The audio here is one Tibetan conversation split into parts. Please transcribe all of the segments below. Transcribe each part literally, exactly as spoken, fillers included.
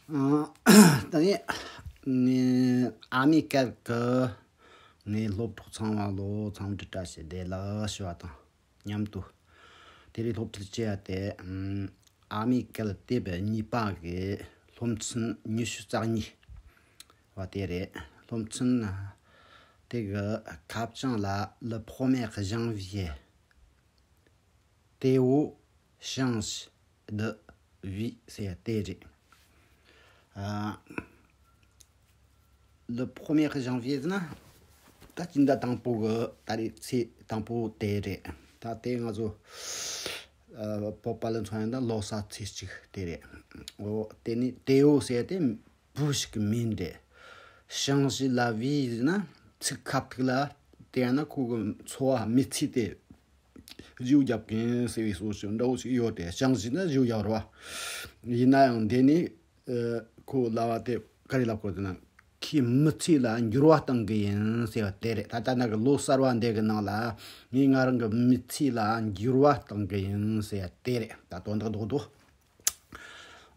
ཨ། ད་ནི་ངའི་ཨ་མའི་སྐད་ཀྱི་ངའི་སློབ་གྲོགས་ཚང་མ་ལོ་འཚམས་འདྲི་བཀྲ་ཤིས་བདེ་ལེགས་ཞུ་བ་དང་མཉམ་དུ། དེ་རིང་སློབ་ཁྲིད་བྱེད་ཡ་དེ། ཨ་མའི་སྐད་དེབ་གཉིས་པ་གི་སློབ་ཚན་ཉི་ཤུ་རྩ་གཉིས་པ་དེ་རེད། སློབ་ཚན་དེ་གི་ཁ་བྱང་ལ le premier janvier Théo change de vie ཟེར་དེ་རེད། ཨ། le premier janvier ཟེར་ན་ད་སྤྱི་ཟླ་དང་པོ་གི་ད་རེས་ཚེས་དང་པོ་དེ་རེད། ད་དེ་ང་ཚོ་ཨ་བོད་པ་ལ་མཚོན་ན་ད་ལོ་གསར་ཚེས་གཅིག་དེ་རེད། འོ་དེ་ནི་Théo ཟེར་དེ་བུ་ཞིག་གི་མིང་རེད། Changer la vie ཟེར་ན་ཚིག་ཁ་ཐུག་ལ་དེ་ཡང་ན་ཁོ་གི་འཚོ་བ་མི་ཚེ་དེ་བཞི་བརྒྱབ་མཁན་ཟེར་བའི་སོ་སོ་འདྲ་བོ་ཞིག་ཡོད་དེ། changer ཟེར་ན་བཞི་བརྒྱབ་རེད་བ། ཡིན་ན་ཡང་འདི་ནི་ཨ་ཁོ་ལབ་པ་དེ་ག་རེ་ལབ་དགོས་ཟེར་ན། ཁོའི་མི་ཚེ་ལ་འགྱུར་བ་གཏོང་གི་ཡིན་ཟེར་བ་དེ་རེད། ད་ལྟ་ན་གི་ལོ་གསར་བ་འདི་གི་ནང་ལ་ངས་ང་རང་གི་མི་ཚེ་ལ་འགྱུར་བ་གཏོང་གི་ཡིན་ཟེར་བ་དེ་རེད། ད་དོན་དག་རྡོག་རྡོག་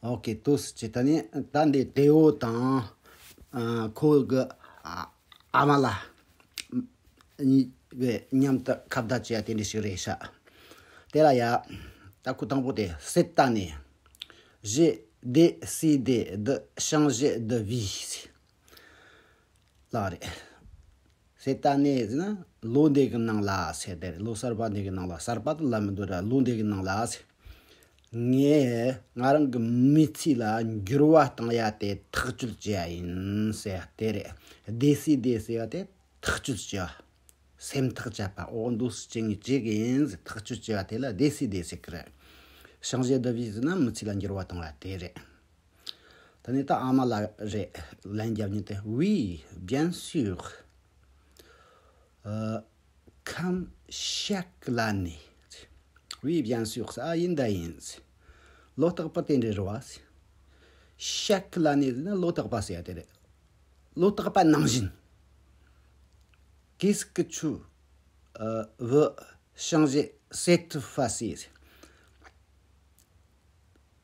ཨོ་ཀེ། ཏོས་ཅི་ད་ནི་ད་འདི་ཏེའོ་དང་ཨ་ཁོ་གི་ཨ་ཨ་མ་ལགས་གཉིས་ཀྱི་མཉམ་དུ་ཁ་བརྡ་བྱས་དེ་འདྲ་ཞིག་རེད་ཤག་དེ་ལ་ཡ་ད་ཁོ་དང་པོ་དེ། Cette année, j'ai décidé de changer de vie ལབ་རེད། Cette année ཟེར་ན་ལོ་འདི་གི་ནང་ལ་ཟེར་དེ་རེད། ལོ་གསར་པ་འདི་གི་ནང་ལ། གསར་པ་དེ་ལབ་མི་འདུག་ར། ལོ་འདི་གི་ནང་ལ་ཟེར། ངས་ང་རང་གི་མི་ཚེ་ལ་འགྱུར་བ་གཏོང་ཡ་དེ་ཐག་གཅོད་བྱས་ཡིན་ཟེར་དེ་རེད། Décidé ཟེར་བ་དེ་ཐག་གཅོད་བྱས་པ། སེམས་ཐག་བཅད་པ། འོ་འདུག་སེ་བྱེད་ངས་བྱེད་གི་ཡིན་ཟེར་ཐག་གཅོད་བྱས་པ་དེ་ལ་Décidé ཟེར་གི་རེད། Changer de vie ཟེར་ན་མི་ཚེ་ལ་འགྱུར་བ་གཏོང་བ་དེ་རེད། ད་ནི་ད་ཨ་མ་ལགས་རེད། ལན་རྒྱབ་ཉིན་དེ། Oui, bien sûr. Euh, comme chaque année. Oui, bien sûr. ཨ་ཡིན་ད་ཡིན། ལོ་རྟག་པར་དེ་འདྲ་རེད་བ། Chaque année ཟེར་ན་ལོ་རྟག་པ་ཟེར་ཡ་དེ་རེད། ལོ་རྟག་པ་ནང་བཞིན། Qu'est-ce que tu, euh, veux changer cette fois-ci?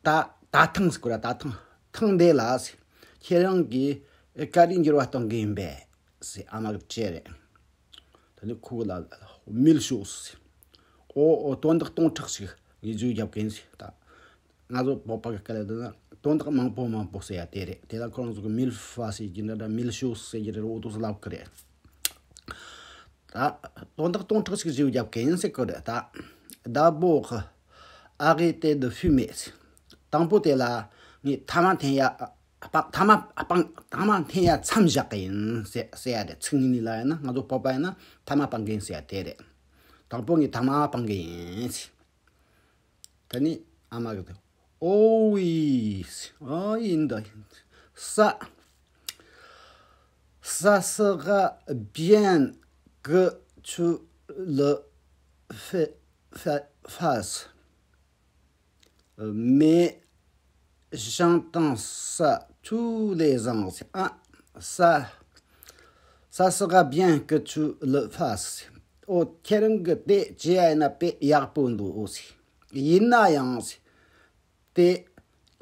ད་ད་ཐེངས་ཟེར་གོ་ར། ད་ཐེངས་ཐེངས་འདི་ལ་ཟེར། ཁྱེད་རང་གིས་ག་རེ་འགྱུར་བ་གཏོང་གི་ཡིན་པས་ཟེར་ཨ་མ་གིས་དྲིས་རེད། ད་ནི་ཁོ་ལ་mille choses ཟེར། ཨོ་ཨོ་དོན་དག་སྟོང་ཕྲག་ཞིག་ངས་བརྗོད་རྒྱབ་གིན་ཟེར། ད་ང་ཚོ་བོད་པ་གི་སྐད་ལ་བསྡད་ན་དོན་དག་མང་པོ་མང་པོ་ཟེར་ཡ་དེ་རེད། དེ་ལ་ཁོ་རང་ཚོ་གི་mille fois ཟེར་གྱི་འདྲ་འདྲ། mille choses ཟེར་གྱི་རེད། འོ་འདུག་སེ་ལབ་གི་རེད། ད་དོན་དག་སྟོང་ཕྲག་ཞིག་བརྗོད་རྒྱབ་གིན་ཟེར་གི་རེད། ད་d'abord, arrêter de fumer. དང་པོ་དེ་ལ་ངས་ཐ་མག་འཐེན་ཡ་སྤང་། ཐ་མག་སྤང་། ཐ་མག་འཐེན་ཡ་མཚམས་བཞག་གི་ཡིན་ཟེར་ཟེར་ཡ་རེད། ཚིག་ངོས་ནས་ལབ་ཡ་ན་ང་ཚོ་བོད་པ་ཡིན་ན་ཐ་མག་སྤང་གི་ཡིན་ཟེར་ཡ་དེ་རེད། དང་པོ་ངས་ཐ་མག་སྤང་གི་ཡིན་ཟེར། ད་ནི་ཨ་མ་གིས་དེ། Oh oui. ཨ་ཡིན་ད་ཡིན། Ça, ça sera bien que tu le fais, fais, fasses. Mais j'entends ça tous les ans. Ah, ça, ça sera bien que tu le fasses. ཨོ་ཁྱེད་རང་གིས་དེ་བྱེད་ཡ་ཡིན་ན་དཔེ་ཡག་པོ་འདུག་ཨོ་ཟེར། ཡིན་ན་ཡང་ཟེར། དེ་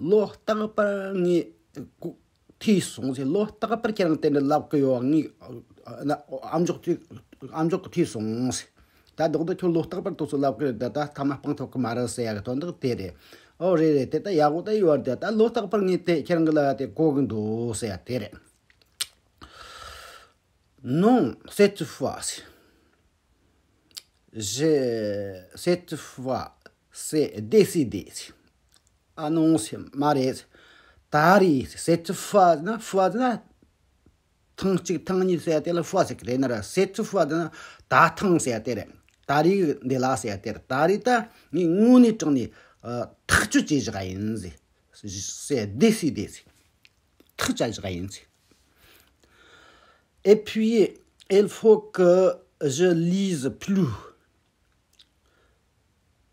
ལོ་རྟག་པར་ངས་གོ་ཐོས་སོང་ཟེར། ལོ་རྟག་པར་ཁྱེད་རང་དེ་འདྲ་ལབ་གི་ཡོད། ངས་ཨ་ཨམ་ཅོག་ཐོས། ཨམ་ཅོག་གིས་ཐོས་སོང་ཟེར། ད་རྡོག་རྡོག་ཁྱོད་ལོ་རྟག་པར་དེ་ཚོ་ལབ་གི་རེད། ད་ད་ཐ་མག་སྤང་ཐུབ་གི་མ་རེད་ཟེར་ཡ་གི་དོན་དག་དེ་རེད། ཨོ་རེད་རེད། དེ་ད་ཡག་པོ་ད་ཡོད་རེད། ད་ལོ་རྟག་པར་ངས་དེ་ཁྱེད་རང་གིས་ལབ་ཡ་དེ་གོ་གི་འདུག་ཟེར་ཡ་དེ་རེད། Non, cette fois, j'ai, cette fois, c'est décidé. Ah non, c'est མ་རེད། ད་རེས། Cette fois ན། fois ན་ཐེངས་གཅིག་ཐེངས་གཉིས་ཟེར་ཡ་དེ་ལ་fois ཟེར་གི་རེད་ན་ར། Cette fois ན་ད་ཐེངས་ཟེར་ཡ་དེ་རེད། ད་རེས་འདི་ལ་ཟེར་ཡ་དེ་རེད། ད་རེས་ད་ངས་དངོས་གནས་དྲང་གནས་ཨ་ཐག་གཅོད་བྱེད་བཞག་ཡིན་ཟེར། C'est décidé ཟེར། ཐག་བཅད་བཞག་ཡིན་ཟེར། Et puis, il faut que je lise plus.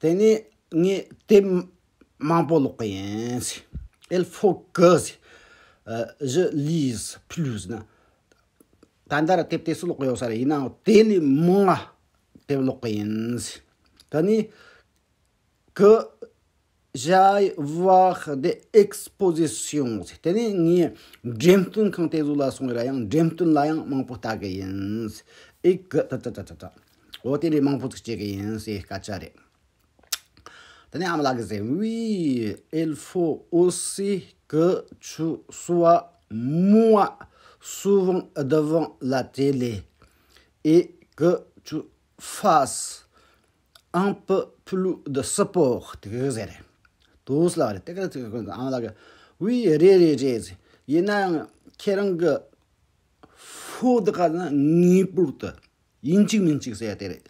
དེ་ནས་ངས་དེབ་མང་པོ་ཀློག་གི་ཡིན་ཟེར། Il faut que, euh, je lise plus ན། ད་ལྟ་ར་དེབ་དེ་ཚོ་ཀློག་གི་ཡོད་ས་རེད། ཡིན་ནའང་དེ་ལས་མང་བ་དེབ་ཀློག་གི་ཡིན་ཟེར། ད་ནི་que J'allais voir des expositions. དེ་ནས་ངས་འགྲེམས་སྟོན་ཁང་དེ་ཚོ་ལ་སོང་ར་ཡང་འགྲེམས་སྟོན་ལ་ཡང་མང་པོ་ལྟ་གི་ཡིན། ཨེ་གི་ད་ད་ད་ད་ད། འོ་དེ་འདྲའི་མང་པོ་ཟིག་བྱེད་གི་ཡིན་ཟེར་སྐད་ཆ་རེད། དེ་ནས་ཨ་མ་ལགས་ཀྱིས་ཟེར། Oui, il faut aussi que tu sois moins souvent devant la télé et que tu fasses un peu plus de sport. དེ་གི་ཟེར། དུས་ལ་རེད་དེ་ག་ཚིག་གི་ཨ་མ་ལགས་ཀྱིས། Oui, རེད་རེད་རེད་ཟེར། ཡིན་ན་ཡང་ཁྱེད་རང་གི་ཕོ་དེ་ག་ན་ངེས་པར་དུ་ཡིན་གཅིག་མིན་གཅིག་ཟེར་ཡ་དེ་རེད།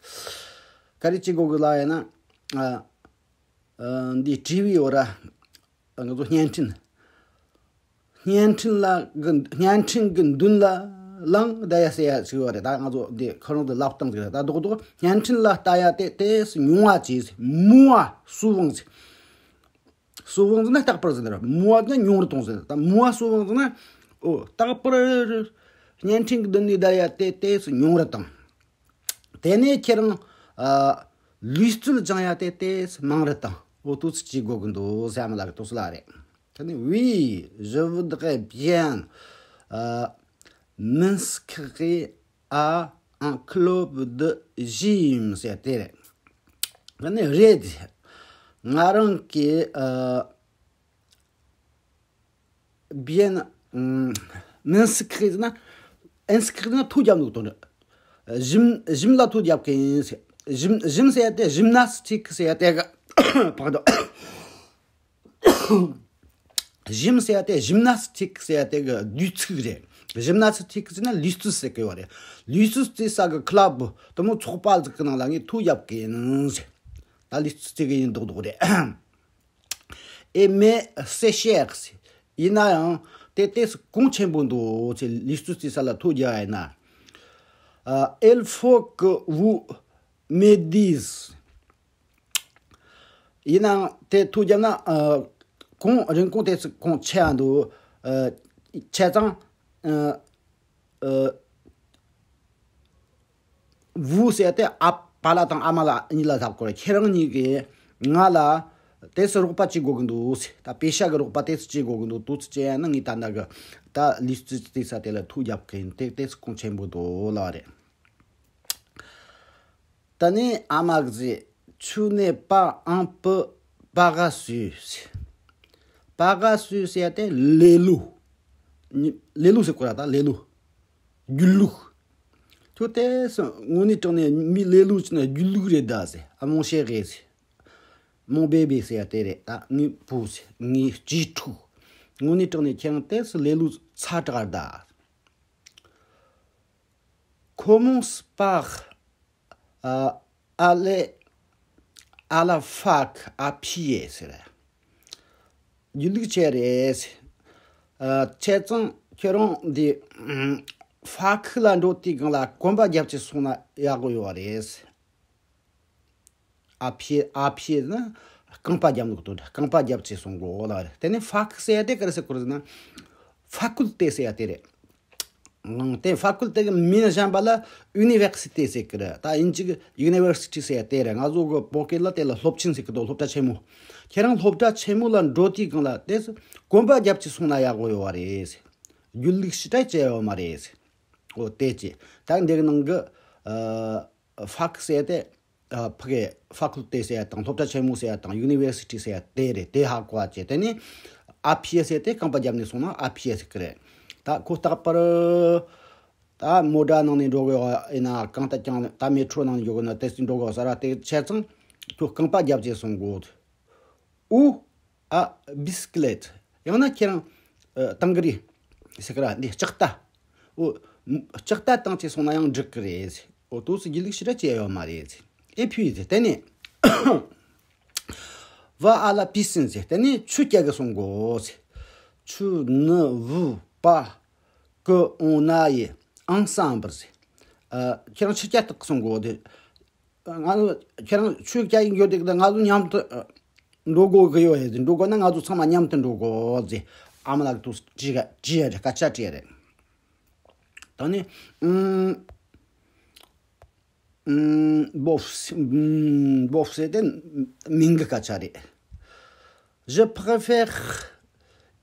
ག་རེ་བྱེད་དགོས་གི་ལ་ཡིན་ན། ཨ། ཨ། འདི་ཊི་ཝི་འོ་ར། ང་ཚོ་བརྙན་འཕྲིན། བརྙན་འཕྲིན་ལ་གི་བརྙན་འཕྲིན་གི་མདུན་ལ་ལངས་བསྡད་ཡ་ཟེར་ཡ་ཞིག་ཡོད་རེད། ད་ང་ཚོ་འདི་ཁོ་རང་དུ་ལབ་སྟངས་ཟིག་རེད། ད་རྡོག་རྡོག་བརྙན་འཕྲིན་ལ་ལྟ་ཡ་དེ་དེ་ཉུང་བ་བྱས། moins souvent བྱས། souvent ཟེར་ན་རྟག་པར་ཟེར་ན་རེད། moins ཟེར་ན་ཉུང་རུ་གཏོང་ཟེར། ད་moins souvent ཟེར་ན། ཨོ། རྟག་པར་བརྙན་འཕྲིན་གི་མདུན་ནས་བསྡད་ཡ་དེ་དེ་ཉུང་རུ་བཏང་། དེ་ནས་ཁྱེད་རང་། ཨ། ལུས་རྩལ་སྦྱང་ཡ་དེ་དེ་མང་རུ་བཏང་། ཨོ། དུས་ཚོད་བྱེད་དགོས་གི་འདུག་ཟེར་ཨ་མ་ལགས་ཀྱིས་དུས་ཚོད་ལ་རེད། དེ་ནས། Oui, je voudrais bien, euh, m'inscrire à un club de gym ཟེར་དེ་རེད། ཨ་ནི་རེད། ང་རང་གི་ཨ། bien, ཨམ། m'inscrire ན། inscrire ན་ཐོ་རྒྱབ་འདུག་དོན་རེད། gym, gym ལ་ཐོ་རྒྱབ་གི་ཡིན་ཟེར། gym, gym ཟེར་ཡ་དེ་gymnastique ཟེར་ཡ་དེ་གི། pardon. gym ཟེར་ཡ་དེ་gymnastique ཟེར་ཡ་དེ་གི་བསྡུས་ཚིག་རེད། gymnastique ཟེར་ན་ལུས་རྩལ་ཟེར་གི་ཡོད་རེད། ལུས་རྩལ་རྩེ་ས་གི་club དེ་མོ་ཚོགས་པ་ཟིག་གི་ནང་ལ་ངས་ཐོ་རྒྱབ་གི་ཡིན་ཟེར། ད་ལུས་རྩལ་རྩེ་གི་ཡིན་མདོག་མདོག་རེད། Et mais c'est cher ཟེར། ཡིན་ན་ཡང་དེ་དེ་གོང་ཆེན་པོ་འདུག་ཟེར། ལུས་རྩལ་རྩེ་ས་ལ་ཐོ་རྒྱབ་ཡ་ཡིན་ན། ཨ། il faut que vous m'aidiez ཡིན་ནའང་དེ་ཐོ་རྒྱབ་ན། ཨ། གོང་། རིན་གོང་དེ་ཚོ་གོང་ཆེ་བ་འདུག་ཨ། ཆེ་ཙང་། ཨ། ཨ། vous ཟེར་དེ་ཨ་པ་ལགས་དང་ཨ་མ་ལགས་གཉིས་ལ་ལབ་དགོས་རེད། ཁྱེད་རང་གཉིས་ཀྱིས་ང་ལ་དེ་ཚོ་རོགས་པ་བྱེད་དགོས་ཀྱི་འདུག་ད་པེ་ཤ་གི་རོགས་པ་དེ་ཚོ་བྱེད་དགོས་ཀྱི་འདུག་དུས་ཚོད་བྱས་ཡ་ན་ངས་ད་ལྟ་གི་ད་ལུས་རྩལ་རྩེ་ས་དེ་ལ་ཐོ་རྒྱབ་གི་ཡིན། དེ་དེ་ཚོ་གོང་ཆེན་པོ་འདུག་ལབ་རེད། ད་ནི་ཨ་མ་གི་ཟེར། Tu n'es pas un peu paresseux ཟེར། paresseux ཟེར་ཡ་དེ་ལེ་ལོ། ལེ་ལོ་ཟེར་གོ་ར། ད་ལེ་ལོ། སྒྱིད་ལུག་ཁྱོད་དེ་དངོས་གནས་དྲང་གནས་མི་ལེ་ལོ་བྱས་ན་སྒྱིད་ལུག་རེད་ད་ཟེར། ཨ། mon chéri ཟེར། mon bébé ཟེར་ཡ་དེ་རེད། ད་ངའི་བུ་ཟེར། ངའི་གཅེས་ཕྲུག་དངོས་གནས་དྲང་གནས་ཁྱེད་རང་དེ་ལེ་ལོ་ཚ་དྲགས་ད། Commence par aller à la fac à pied ཟེར། སྒྱིད་ལུག་ཆེ་རེད། བྱས་ཙང་ཁྱེད་རང་འདི་ཧྥ་ཁི་ལ་འགྲོ་དུས་སྒང་ལ་གོམ་པ་རྒྱབ་ཀྱི་སོང་ན་ཡག་གི་ཡོད་རེད། à pied, à pied ནི་རྐང་པ་རྒྱབ་ནོ་གི་དོན་རེད། རྐང་པ་རྒྱབ་ཀྱི་སོང་དགོས་ལ་རེད། དེ་ནས་ཧྥ་ཁི་ཟེར་ཡ་དེ་ག་རེ་ཟེར་གོ་རེད་ཟེར་ན། ཧྥ་ཀུལ་ཏེ་ཟེར་ཡ་དེ་རེད། ཨང་། དེ་ཧྥ་ཀུལ་ཏེ་གི་མིང་གཞན་པ་ལ་ཨུ་ནི་ཝེར་སི་ཏེ་ཟེར་གི་རེད། ད་དབྱིན་ཇི་གི་ཡུ་ནི་ཝེར་སི་ཊི་ཟེར་ཡ་དེ་རེད། ང་ཚོ་གི་བོད་སྐད་ལ་དེ་ལ་སློབ་ཆེན་ཟེར་གི་འདུག་སློབ་གྲྭ་ཆེན་མོ། ཁྱེད་རང་སློབ་གྲྭ་ཆེན་མོ་ལ་འགྲོ་དུས་སྒང་ལ་དེ་གོམ་པ་རྒྱབ་ཀྱི་སོང་ན་ཡག་གི་ཡོད་རེད། སྒྱིད་ལུག་ཞེ་དྲག་བྱས་ཡོད་མ་རེད། འོ་དེ་ཅི། ད་འདི་གི་ནང་གི་ཨ་ཧྥ་ཁི་ཟེར་ཡ་དེ། ཨ། ཕ་གི་ཧྥ་ཀུལ་ཏེ་ཟེར་ཡ་དང་སློབ་གྲྭ་ཆེན་མོ་ཟེར་ཡ་དང་ཡུ་ནི་ཝེར་སི་ཊི་ཟེར་ཡ་དེ་རེད། དེ་ཧ་གོ་བ་བྱས། དེ་ནས་ཨ་ཕི་ཡེ་ཟེར་དེ་རྐང་པ་རྒྱབ་ནས་སོང་ན་ཨ་ཕི་ཡེ་ཟེར་གི་རེད། ད་ཁོ་རྟག་པར་ད་མོ་ཊ་ནང་ནས་འགྲོ་གི་ཡིན་ན། གང་ལྟར་ཀྱང་ད་མེ་ཊྲོ་ནང་ནས་འགྲོ་གི་ན་དེ་ཚོ་འགྲོ་གི་ཡོད་ས་ར། དེ་བྱས་ཙང་ཁོ་རྐང་པ་རྒྱབ་བྱས་སོང་དགོས། Ou à bicyclette. ཡང་ན་ཁྱེད་རང་ཨ་ཏང་གི་རི་ཟེར་གི་ར། འདི་ལྕགས་རྟ། འོ། ལྕགས་རྟ་བཏང་བྱས་སོང་ན་ཡང་འགྲིག་གི་རེད། འོ། དུས་སུ་སྒྱིད་ལུག་ཞེ་དྲག་བྱས་ཡོད་མ་རེད། Et puis དེ་ནས་va à la piscine ཟེར། དེ་ནས་ཆུ་རྐྱལ་གི་སོང་དགོས་ཟེར། Tu ne veux pas que on aille ensemble ཟེར། ཨ། ཁྱེད་རང་ཆུ་རྐྱལ་བཏང་སོང་དགོས། དེ་ང་ཚོ་ཁྱེད་རང་ཆུ་རྐྱལ་གི་འགྱོ་དེ་གི་ད་ང་ཚོ་མཉམ་དུ་འགྲོ་དགོས་གི་ཡོད་ཡ། འགྲོ་དགོས་ན་ང་ཚོ་ཚང་མ་མཉམ་དུ་འགྲོ་དགོས་ཟེར། ཨ་མ་ལགས་དུས་དྲིས་ག་དྲིས་ཡ་རེད། སྐད་ཆ་དྲིས་ཡ་རེད། ད་ནི་ཨུམ། ཨུམ། bof ཟེར། ཨུམ། bof ཟེར་དེ་མིང་གི་སྐད་ཆ་རེད། Je préfère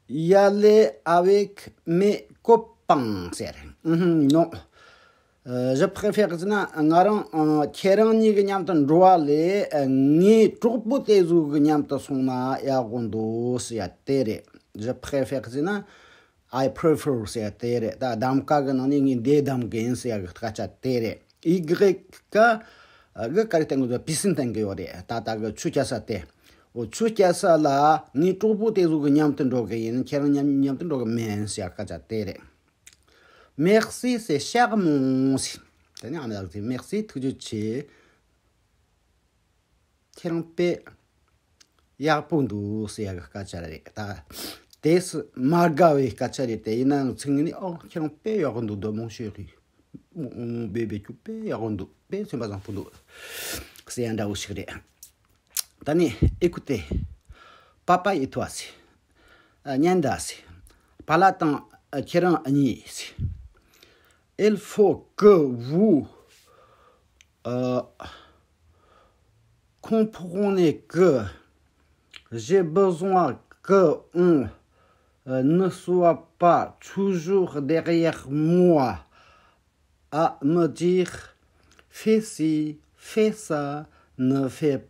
y aller avec mes copains ཟེར། ཨུམ། Non. Euh, je préfère ཟེར་ན་ང་རང་ཨ་ཁྱེད་རང་གཉིས་ཀྱི་མཉམ་དུ་འགྲོ་བ་ལས་ཨ་ངའི་གྲོགས་པོ་དེ་ཚོ་གི་མཉམ་དུ་སོང་ན་ཡག་པོ་འདུག་ཟེར་ཡ་དེ་རེད། Je préfère ཟེར་ན། I prefer ཟེར་ཡ་དེ་རེད། ད་གདམ་ག་གི་ནང་ནས་ངས་འདི་གདམ་གི་ཡིན་ཟེར་ཡ་གི་སྐད་ཆ་དེ་རེད། Y གི་ག་གི་ག་རེ་བསྟན་གི་འདུག་པི་སིན་བསྟན་གི་ཡོད་རེད། ད་ད་གི་ཆུ་སྐྱ་ས་དེ། འོ་ཆུ་སྐྱ་ས་ལ་ངའི་གྲོགས་པོ་དེ་ཚོ་གི་མཉམ་དུ་འགྲོ་གི་ཡིན། ཁྱེད་རང་མཉམ་མཉམ་དུ་འགྲོ་གི་མིན་ཟེར་ཡ་སྐད་ཆ་དེ་རེད། Merci c'est charmant ཟེར། དེ་ནས་ཨ་མ་ལགས་ཀྱིས་Merci ཐུགས་རྗེ་ཆེ། ཁྱེད་རང་དཔེ་ཡག་པོ་འདུག་ཟེར་ཡག་གི་སྐད་ཆ་རེད་ད། དེ་སུ་མ་དགའ་བའི་སྐད་ཆ་རེད་དེ། ཡིན་ནའང་ཚིག་ངན་ནི། ཨོ་ཁྱེད་རང་དཔེ་ཡག་པོ་འདུག་འདི་མོ་ཤོད་གི། འོ་འོ་བེ་བེ་ཁྱོད་དཔེ་ཡག་པོ་འདུག་དཔེ་སེམས་པ་བཟང་པོ་འདུག་ཟེར་ཡ་འདྲ་བོ་ཞིག་རེད། ད་ནི་Écoutez, papa et toi ཟེར། ཨ་ཉན་ད་ཟེར། པཱ་ལགས་དང་ཨ་ཁྱེད་རང་གཉིས་ཟེར། Il faut que vous euh, comprenez que j'ai besoin que on euh, ne soit pas toujours derrière moi à me dire fais ci, fais ça, ne fais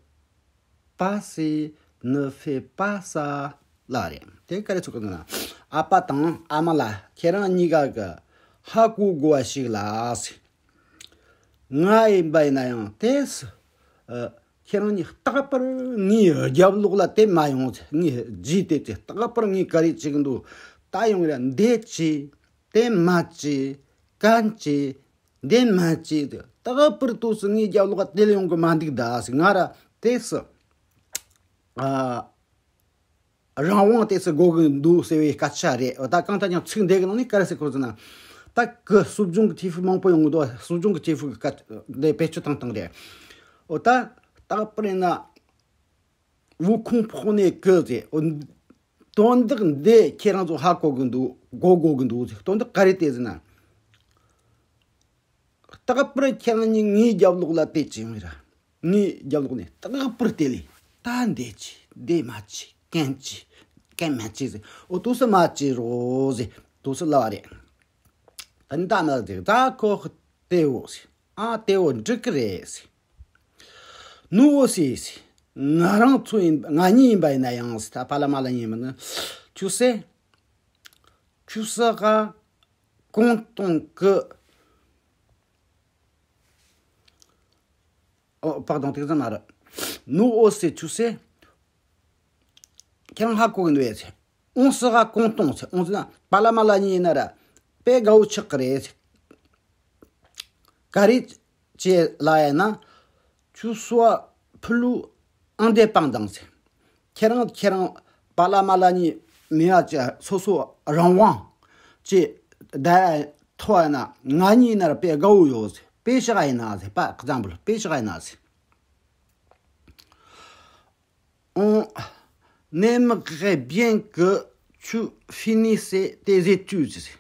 pas ci, ne fais pas ça ལབ་རེད། དེ་ག་རེ་ཆོག་གི་འདུག་ན། ཨ་ཕ་དང་ཨ་མ་ལགས་ཁྱེད་རང་གཉིས་ཀ་གི་ཧ་གོ་དགོས་པ་ཞིག་ལ་ཟེར། ང་ཡིན་པ་ཡིན་ན་ཡང་དེ་སུ་ཨ་ཁྱེད་རང་གཉིས་རྟག་པར་ངའི་རྒྱབ་ལོགས་ལ་དེ་མ་ཡོང་ཟེར། ངའི་རྗེས་དེད་ཅིག་རྟག་པར་ངས་ག་རེ་བྱེད་གི་འདུག་ད་ཡོང་ར་འདི་བྱེད། དེ་མ་བྱེད། གན་བྱེད། འདི་མ་བྱེད། རྟག་པར་དུས་སུ་ངའི་རྒྱབ་ལོགས་དེ་ལ་ཡོང་གི་མ་འདུག་ད་ཟེར། ང་ར་དེ་སུ་ཨ་རང་དབང་དེ་སུ་དགོས་གི་འདུག་ཟེར་བའི་སྐད་ཆ་རེད། འོ་ད་གང་ལྟར་ཀྱང་ཚིག་འདི་གི་ནང་ནས་ག་རེ་ཟེར་གོ་ཟེར་ན། ད་གི་སྲོལ་རྒྱུན་གྱི་ཆེ་ཕུག་མང་པོ་ཡོང་གི་འདུག་སྲོལ་རྒྱུན་གྱི་ཆེ་ཕུག་གི་སྐད་འདི་བེད་སྤྱོད་བཏང་བཏང་རེད། འོ་ད་རྟག་པར་ཡིན་ན། Vous comprenez que ཟེར། འོ་དོན་དག་འདི་ཁྱེད་རང་ཚོ་ཧ་གོ་གི་འདུག་གོ་དགོས་གི་འདུག་ཟེར། དོན་དག་ག་རེ་དེ་ཟེར་ན། རྟག་པར་ཁྱེད་རང་གཉིས་ངའི་རྒྱབ་ལོགས་ལ་དེ་བྱེད་ཡོང་ར། ངའི་རྒྱབ་ལོགས་ནས་རྟག་པར་དེ་ལས་ད་འདི་བྱེད། འདི་མ་བྱེད། གན་བྱེད། གན་མ་བྱེད་ཟེར། འོ་དུས་སུ་མ་བྱེད་རོགས་ཟེར། དུས་སུ་ལབ་པ་རེད། ད་ནི་ད་མ་ཟེར། ད་ཁོ་དེ་འོ་ཟེར། ཨ་དེ་འོ་འགྲིག་གི་རེད་ཟེར། Nous aussi ཟེར། ང་རང་ཚོ་ཡིན། ང་གཉིས་ཡིན་པ་ཡིན་ན་ཡང་ཟེར། ད་པཱ་ལགས་མཱ་ལགས་གཉིས་མིན་ན། Tu sais, tu seras content que Oh, pardon, དེ་ཙམ་མ་རེད། Nous aussi, tu sais, ཁྱེད་རང་ཧ་གོ་གི་འདུག་ཟེར། On sera content ཟེར། On ཟེར་ན་པཱ་ལགས་མཱ་ལགས་གཉིས་ཡིན་ན་ར་དཔེ་དགའ་བོ་ཆགས་ཀྱི་རེད་ཟེར། ག་རེ་བྱེད་ལབ་ཡ་ན། Tu seras plus indépendant ཟེར། ཁྱེད་རང་ཁྱེད་རང་པཱ་ལགས་མཱ་ལགས་གཉིས་མེད་པ་ཅིག་སོ་སོ་རང་དབང་ཅིག་བསྡད་ཐུབ་ན་ང་གཉིས་ཡིན་ན་ར་དཔེ་དགའ་བོ་ཡོད་ཟེར། དཔེ་བཞག་ཡིན་ན་ཟེར། པ་ཁ་ཙམ་པོ་དཔེ་བཞག་ཡིན་ན་ཟེར། On aimerait bien que tu finisses tes études ཟེར།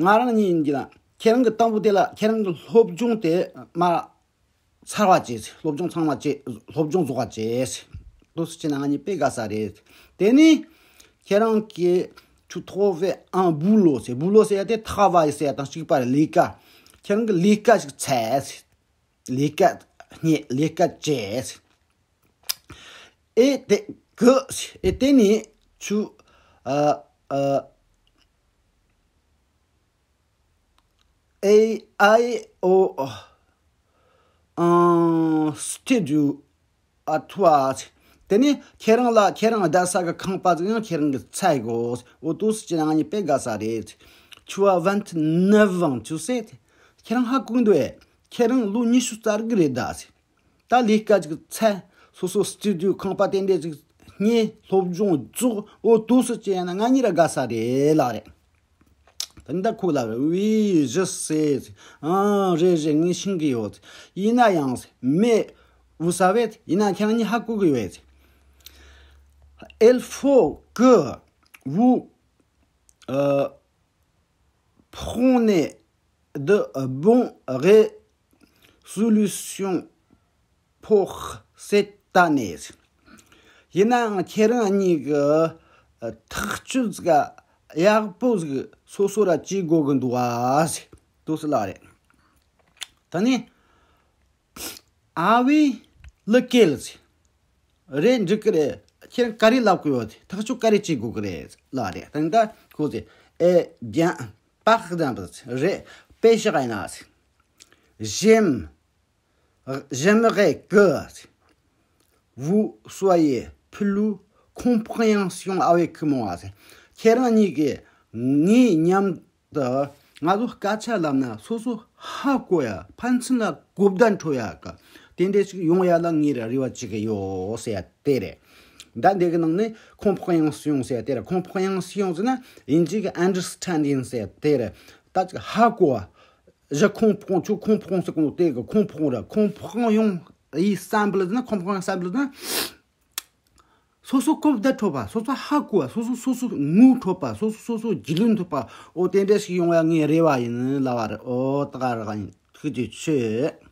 ང་རང་གཉིས་ཡིན་གྱི་ན་ཁྱེད་རང་གི་དང་པོ་དེ་ལ་ཁྱེད་རང་གི་སློབ་སྦྱོང་དེ་མ་ཚར་བ་བྱས། སློབ་སྦྱོང་ཚང་མ་བྱས། སློབ་སྦྱོང་རྫོགས་པ་བྱས། དུས་སུ་བྱས་ན་ང་གཉིས་དཔེ་དགའ་ས་རེད། དེ་ནས་ཁྱེད་རང་གིས་tu trouves un boulot ཟེར། boulot ཟེར་ཡ་དེ་travail ཟེར་ཡ་དང་གཅིག་པ་རེད། ལས་ཀ། ཁྱེད་རང་གིས་ལས་ཀ་ཞིག་བཙལ། ལས་ཀ་རྙེད། ལས་ཀ་བྱས། Et que et དེ་ནས་tu ཨ་ཨ་et aller au un studio à toi དེ་ནས་ཁྱེད་རང་ལ་ཁྱེད་རང་བསྡད་ས་གི་ཁང་པ་ཟིག་ཡང་ཁྱེད་རང་གིས་བཙལ་དགོས། འོ་དུས་སུ་བྱས་ན་ང་གཉིས་དཔེ་དགའ་ས་རེད། Tu as vingt-neuf ans, tu sais. ཁྱེད་རང་ཧ་གོ་གི་འདུག་ཨེ། ཁྱེད་རང་ལོ་ཉི་ཤུ་རྩ་དགུ་རེད་ད་ཟེར། ད་ལས་ཀ་ཅིག་བཙལ། སོ་སོ་སི་ཊུ་ཌི་ཡོ་ཁང་པ་དེ་འདྲ་ཅིག་རྙེད། སློབ་སྦྱོང་རྫོགས། འོ་དུས་སུ་བྱས་ན་ང་གཉིས་ར་དགའ་ས་རེད་ལབ་རེད། ད་ནི་ད་ཁོ་ལབ་རེད། Oui, je sais. ཨང་རེད་རེད། ངས་ཤེས་ཀྱི་ཡོད། ཡིན་ན་ཡང་། Mais vous savez, ཡིན་ན་ཁྱེད་རང་གཉིས་ཧ་གོ་གི་ཡོད། Il faut que vous euh, preniez de bonnes résolutions pour cette année. ཡིན་ནའང་ཁྱེད་རང་གཉིས་ཀྱི་ཐག་གཅོད་ཟིག་ཡག་པོ་ཟིག་སོ་སོ་ར་བྱེད་དགོས་གི་འདུག་ཨ་ཟེར། དུ་སི་ལ་རེད། ད་ནི་ཨ་བི་ལི་ཀེལ་ཟེར། རེད། འགྲིག་གི་རེད། ཁྱེད་རང་ག་རེ་ལབ་གི་ཡོད། ཐག་གཅོད་ག་རེ་བྱེད་དགོས་གི་རེད་ལ་རེད། ད་ནི་ད་ཁོ་ཟེར། ཨེ་རྒྱན་པགས་ལྡན་པ་རེད། དཔེ་བཞག་ཡིན་ན་ཟེར། J'aime, j'aimerais que vous soyez plus compréhension avec moi. ཁྱེད་རང་གཉིས་ཀྱིས་ངའི་མཉམ་དུ་ང་ཚོ་སྐད་ཆ་ལབ་ན་སོ་སོ་ཧ་གོ་ཡ། ཕན་ཚུན་ལ་གོ་བརྡ་འཕྲོད་ཡ་གི་དེ་འདྲ་ཞིག་ཡོང་ཡ་ལ་ངས་རེ་བ་བྱེད་ཀྱི་ཡོད་ཟེར་ཡ་དེ་རེད། ད་འདི་གི་ནང་ནས་compréhension ཟེར་ཡ་དེ་རེད། compréhension ཟེར་ན་དབྱིན་ཇི་གི་understanding ཟེར་ཡ་དེ་རེད། ད་ཅིག་ཧ་གོ་བ། Je comprends, tu comprends ཟེར་གོ་ནོ་དེ་གི་compréhension རེད། compréhension ཡི་བསམ་པ་ལ་ཟེར་ན། compréhension བསམ་པ་ལ་ཟེར་ན། སོ་སོ་གོ་བརྡ་འཕྲོད་པ། སོ་སོ་ཧ་གོ་བ། སོ་སོ་སོ་སོ་ངོ་འཕྲོད་པ། སོ་སོ་སོ་སོ་རྒྱུས་ལོན་ཐུབ་པ། འོ་དེ་འདྲ་ཞིག་ཡོང་བ་ངས་རེ་བ་ཡིན་ལབ་པ་རེད། འོ་ད་ག་རང་ཐུགས་རྗེ་ཆེ།